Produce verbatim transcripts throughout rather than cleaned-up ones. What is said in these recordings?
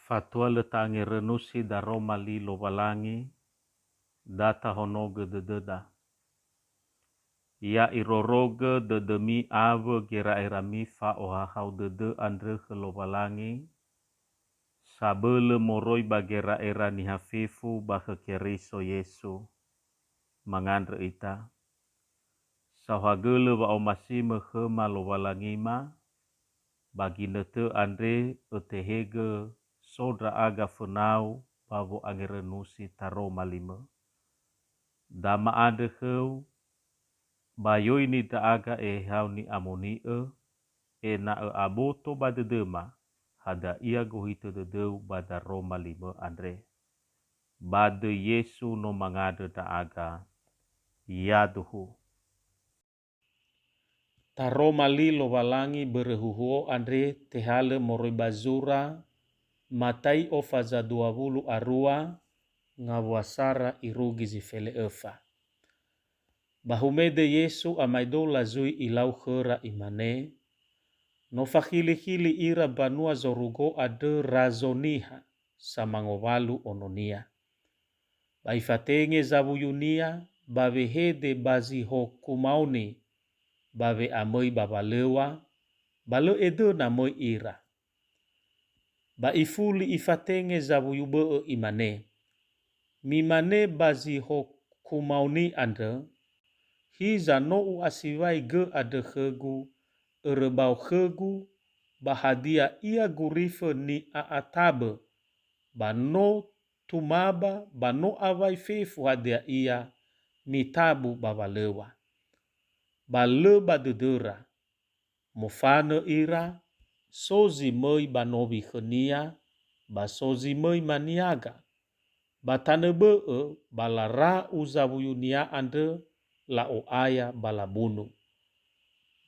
Fatua lö ta'angerönusi daroma li Lowalangi, da tahonogö dödöda. Ya irorogö dödömi awö gera'erami fa'ohahau dödö andrö khö Lowalangi, sabölö moroi ba gera'era niha fefu ba khö Keriso Yesu. Mangandrö ita. Saohagölö wa'omasimö khöma Lowalangima, ba ginötö andre ötehegö so ndra'aga fönau ba wo'angerönusi taroma limö. Da ma'andrö khöu, ba yoi ni ndra'aga ehehau ni'amoni'ö, ena'ö aboto ba dödöma hadia ia gohitö dödöu ba daroma limö andre. Ba döi Yesu no mangandrö ndra'aga. Yaduhu. Taroma li Lowalangi börö huhuo andre tehalö moroi ba zura Matai'o faza dua wulu a rua, ngawua sara irugi zi fele öfa. Ba humede Yesu amaedola zui ilau khöra imane, "No fakhili-khili ira mbanua zorugo andrö Razo Niha, samangowalu ononia. Ba ifatenge zawuyunia ba wehede ba zi hoku maoni, ba we'amöi ba walöŵa, ba lö edöna möi ira." Ba ifuli ifatenge zawuyu bö'ö imane, "Mimane ba zi hoku maoni andrö, 'Hiza no u'asiwai gö andrö khögu, öröbao khögu, ba hadia ia gurifö ni'a'atabö, ba no tumaba, ba no awai fefu hadia ia mitabu ba walöŵa.'" Ba lö ba dödöra. Mofanö ira, so zi möi ba nowi khönia, ba so zi möi maniaga. Ba tanö bö'ö ba lara'u zawuyunia andrö, la'o'aya ba labunu.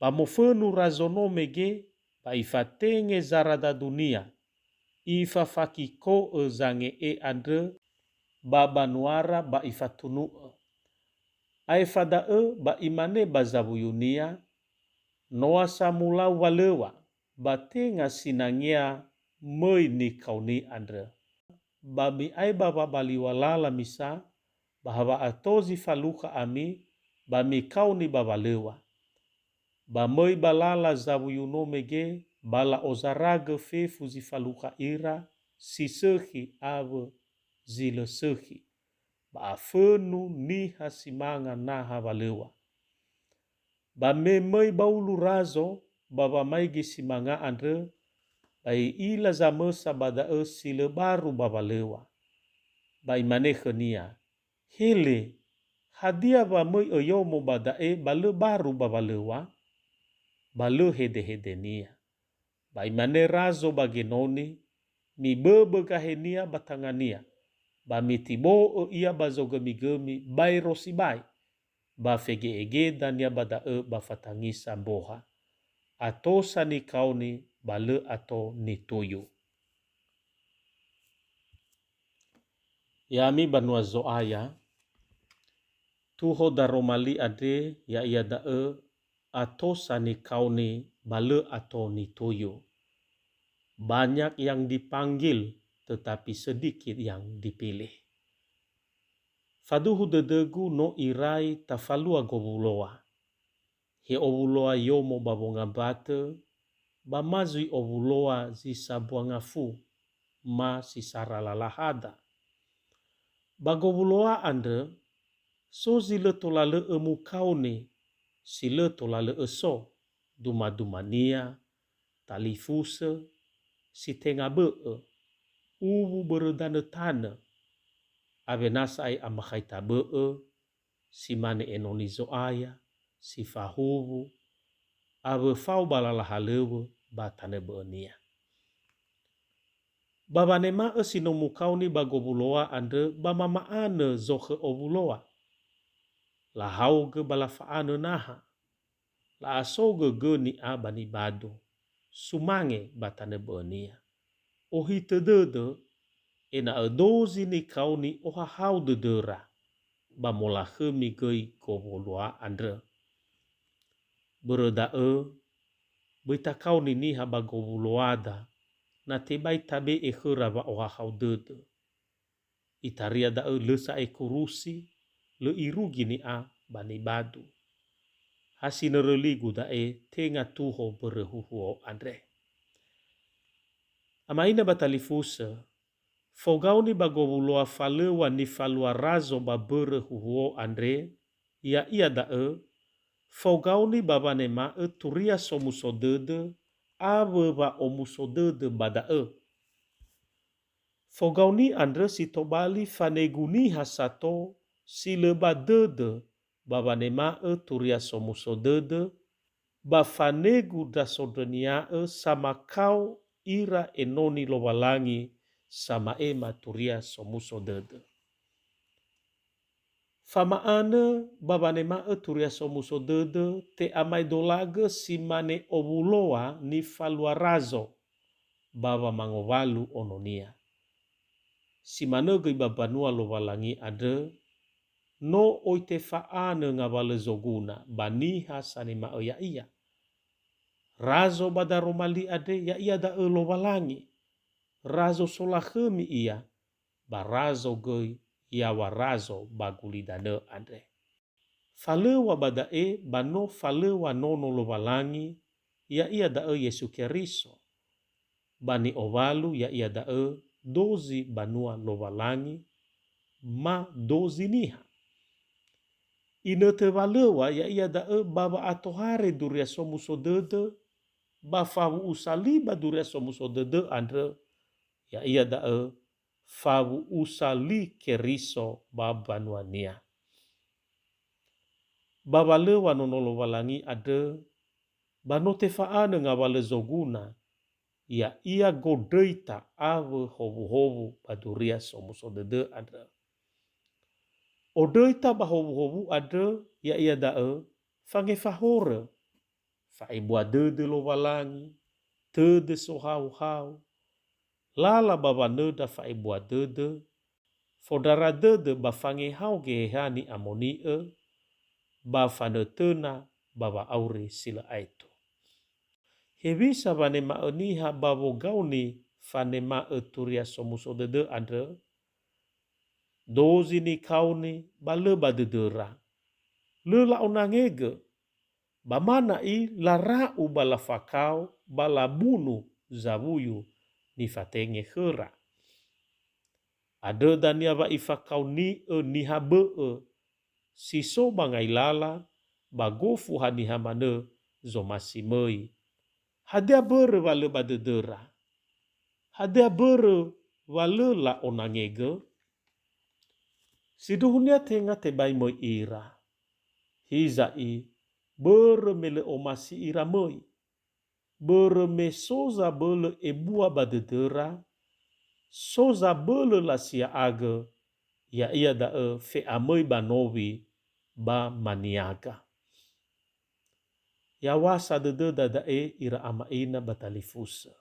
Ba mofönu Razo no mege, ba ifatenge zaradadunia, ifafakiko'ö zange'e andrö ba banuara ba ifatunu'ö. Aefa da'ö ba imane ba zawuyunia, "Noa samulau walöŵa, ba tenga sinangea möi nikaoni andrö. Ba mi'ae ba wabaliŵa lala misa, ba hawa'ato zi falukha ami, ba mikaoni ba walöŵa." Ba möi ba lala zawuyu no mege, ba la'ozaragö fefu zi falukha ira, si sökhi awö zi lö sökhi, ba afönu niha si manga naha walöŵa. Ba me möi baulu Razo ba wamaigi si manga andrö, ba i'ila zamösa ba da'ö si lö baru ba walöŵa. Ba imane khönia, "Hele, hadia wa möi öyomo ba da'e ba lö baru ba walöŵa?" Ba lö hedehedenia. Ba imane Razo ba genoni, "Miböbö gahenia ba tangania, ba mitibo'ö ia ba zogömigömi baero sibai, ba fege'ege dania ba da'ö ba fatangisa mboha. Ato sa nikaoni, ba lö ato nituyu." Ya'ami banua Zo'aya, tuho daroma li andre, ya'ia da'ö, "Ato sa nikaoni, ba lö ato nituyu." Banyak yang dipanggil, tetapi sedikit yang dipilih. Faduhu dödögu no irai tafalua gowuloa. He owuloa yomo ba wongambatö, ba ma zui owuloa zi sambua ngafu, ma si sara lala hada. Ba gowuloa andrö, so zi lö tola lö'ö mukaoni, si lö tola lö'ö so, duma-dumania, talifusö, si tenga bö'ö, uwu börö danö tanö, awena sa'ae amakhaita bö'ö, si mane enoni Zo'aya, si fahuwu, awö fao ba lala halöŵö ba tanö bö'önia. Ba wanema'ö si no mukaoni ba gowuloa andrö ba mama'anö zokhö owuloa. Lahaogö ba lafa'anö naha. La'asogö gö ni'a ba nibadu, sumange ba tanö bö'önia. Ohitö dödö, ena'ö dozi nikaoni ohahau dödöra, ba molakhömi göi gowuloa andrö. Börö da'ö, böi takaoni niha ba gowuloada, na tebai tabe'e khöra wa'ohahau dödö. Itaria da'ö lö sa'ae kurusi, lö irugi ni'a ba nibadu. Ha sinörö ligu da'e tenga tuho börö huhuo andre. Ama ina ba talifusö, fogaoni ba gowuloa falöŵa nifalua razo ba börö huhuo andre, ya'ia da'ö, fogaoni ba wanema'ö turia somuso dödö awö wa'omuso dödö ba da'ö. Fogaoni andrö si tobali fanegu niha sato si lö ba dödö ba wanema'ö turia somuso dödö, ba fanegu ndra sondrönia'ö samakao ira enoni Lowalangi sama'ema turia somuso dödö. Fama'anö ba wanema'ö turia somuso dödö te'amaedolagö si mane owuloa nifalua razo ba wamangowalu ononia. Si manö göi ba mbanua Lowalangi andrö, no oi tefa'anö ngawalö zoguna ba niha sanema'ö ya'ia. Razo ba daroma li andre ya'ia da'ö Lowalangi. Razo solakhömi ia, ba razo göi yaŵa razo ba gulidanö andre. Falöŵa ba da'e ba no falöŵa Nono Lowalangi, ya'ia da'ö Yesu Keriso. Ba ni'owalu ya'ia da'ö dozi banua Lowalangi, ma dozi niha. Inötö walöŵa ya'ia da'ö ba wa'atohare duria somuso dödö, ba fawu'usa li ba duria somuso dödö andrö, ya'ia da'ö fawu'usa li Keriso ba mbanuania. Ba walöŵa Nono Lowalangi andrö, ba no tefa'anö ngawalö zoguna, ya'ia gondröita awö howuhowu ba duria somuso dödö andrö. Ondröita ba howuhowu andrö, ya'ia da'ö fangefa horö, fa'ebua dödö Lowalangi, tödö sohauhau, lala ba wanöndra fa'ebua dödö, fondrara dödö ba fangehao Geheha ni'amoni'ö, ba fanötöna ba wa'auri si lö aetu. Hewisa wanema'ö niha ba wogaoni fanema'ö turia somuso dödö andrö? Dozi nikaoni ba lö ba dödöra. Lö la'onangegö, ba ma na'i lara'u ba lafakao ba labunu zawuyu nifatenge khöra. Andrö dania wa ifakaoni'ö niha bö'ö si so ba ngailala, ba gofu haniha manö zomasi möi. Hadia börö wa lö ba dödöra? Hadia börö wa lö la'onangegö? Sindruhunia tenga tebai möi ira. Hiza'i, börö me lö omasi ira möi. Börö me so zabölö ebua ba dödöra, so zabölö lasia'agö, ya'ia da'ö fe'amöi ba nowi ba maniaga. Yawasa dödöda da'e ira ama ina ba talifusö.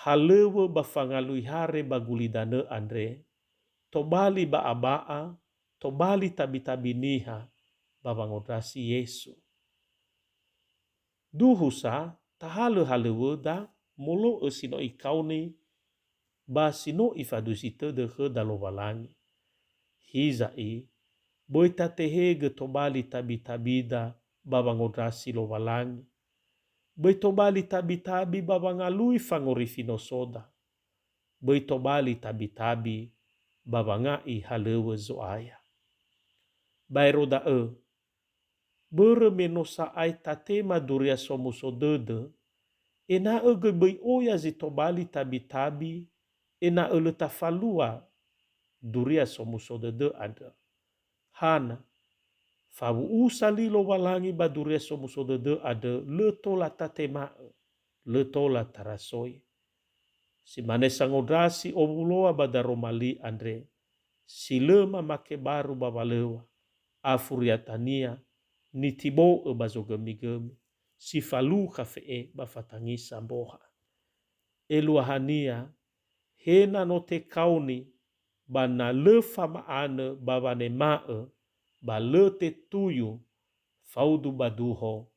Halöŵö ba fangalui hare ba gulidanö andre, tobali ba'aba'a, tobali tabitabi niha ba wangondrasi Yesu. Duhu sa tahalö halöŵöda molo'ö si no ikaoni ba si no ifadusi tödö khöda Lowalangi. Hiza'i, böi tatehegö tobali tabitabida ba wangondrasi Lowalangi. Böi tobali tabitabi ba wangalui fangorifi nosoda. Böi tobali tabitabi ba wanga'i halöŵö Zo'aya. Baero da'ö, börö me no sa'ae tatema duria somuso dödö, ena'ö göi böi oya zi tobali tabitabi, ena'ö lö tafalua duria somuso dödö andrö. Hana, fawu'usa li Lowalangi ba duria somuso dödö andrö lö tola tatema'ö, lö tola tarasoi. Si mane sangondrasi owuloa ba daroma li andre, si lö mamake baru ba walöŵa, afuriatania, nitibo'ö ba zogömigömi, si falukha fe'e ba fatangisa mboha. Eluahania, he na no tekaoni, ba na lö fama'anö ba wanema'ö, ba lö tetuyu, faudu ba duho,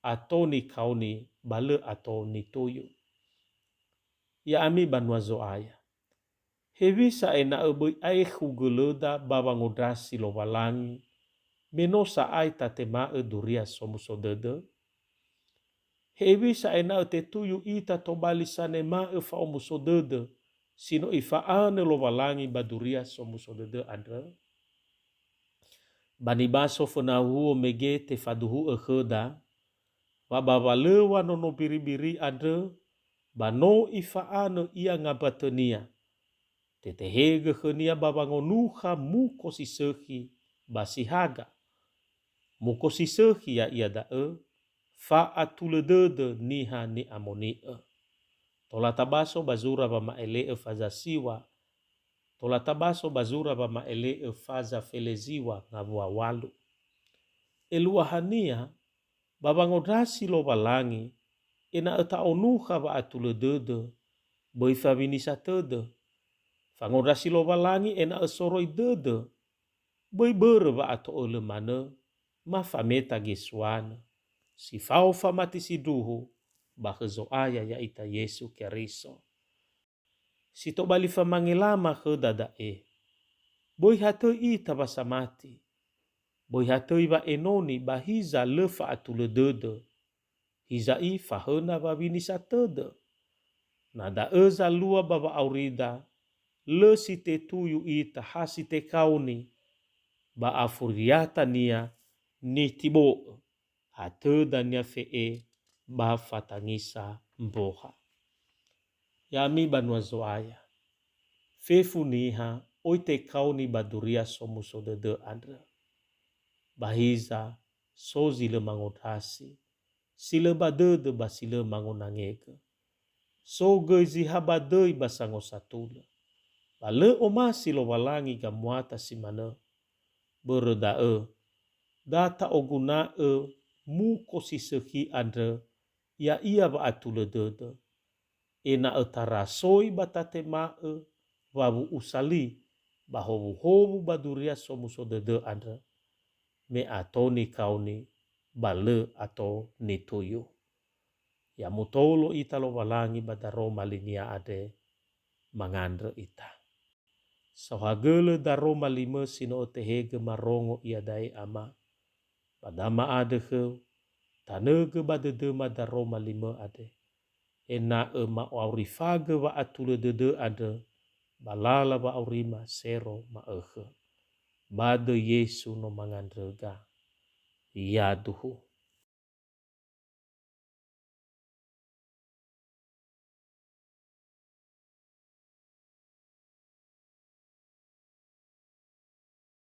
ato nikaoni ba lö ato nituyu. Ya'ami banua Zo'aya. Hewisa ena'ö böi aekhu gölöda ba wangondrasi Lowalangi, me no sa'ae tatema'ö duria somuso dödö? Hewisa ena'ö tetuyu ita tobali sanema'ö fa'omuso dödö si no ifa'anö Lowalangi ba duria somuso dödö andrö? Ba nibaso föna huhuo mege tefaduhu'ö khöda, wa ba walöŵa nono biribiri andrö, ba no ifa'anö ia ngambatönia, tetehegö khönia ba wangonukha muko si sökhi ba si haga. Muko si sökhi ya'ia da'ö, fa'atulö dödö niha ni'amoni'ö. Tola tabaso ba zura wama'ele'ö faza siŵa, tola tabaso ba zura wama'ele'ö faza fele ziŵa ngawua ŵalu. Eluahania, ba wangondrasi Lowalangi, ena'ö ta'onukha wa'atulö dödö, böi fawinisa tödö. Fangondrasi Lowalangi ena'ö soroi dödö, böi börö wa'ato'ölö manö, ma fameta gesuanö, si fao famati sindruhu ba khö Zo'aya ya'ita Yesu Keriso. Si tobali famangelama khöda da'e. Böi ha töi ita wa samati. Böi ha töi wa enoni ba hiza lö fa'atulö dödö. Hiza'i fahöna wawinisa tödö. Na da'ö zalua ba wa'aurida, lö si tetuyu ita ha si tekaoni, ba afuriatania nitibo'ö, ha tödania fe'e ba fatangisa mboha. Ya'ami banua Zo'aya, fefu niha oi tekaoni ba duria somuso dödö andrö. Ba hiza, so zi lö mangondrasi, si lö ba dödö ba si lö mangonangegö. So göi zi ha ba döi ba sangosatulö. Ba lö omasi Lowalangi gamuata si manö. Börö da'ö, da ta'oguna'ö muko si sökhi andrö, ya'ia wa'atulö dödö, ena'ö tarasoi ba tatema'ö wawu'usa li ba howuhowu ba duria somuso dödö andrö, me ato nikaoni ba lö ato nituyu. Ya mutolo ita Lowalangi ba daroma linia andre, mangandrö ita. Saohagölö daroma limö si no ötehegö marongo iada'e, Ama. Ba da ma'andrö khöu, tanögö ba dödöma daroma limö andre, ena'ö ma'aurifagö wa'atulö dödö andrö ba lala wa'aurima sero ma'ökhö. Ba döi Yesu no mangandröga. Yaduhu.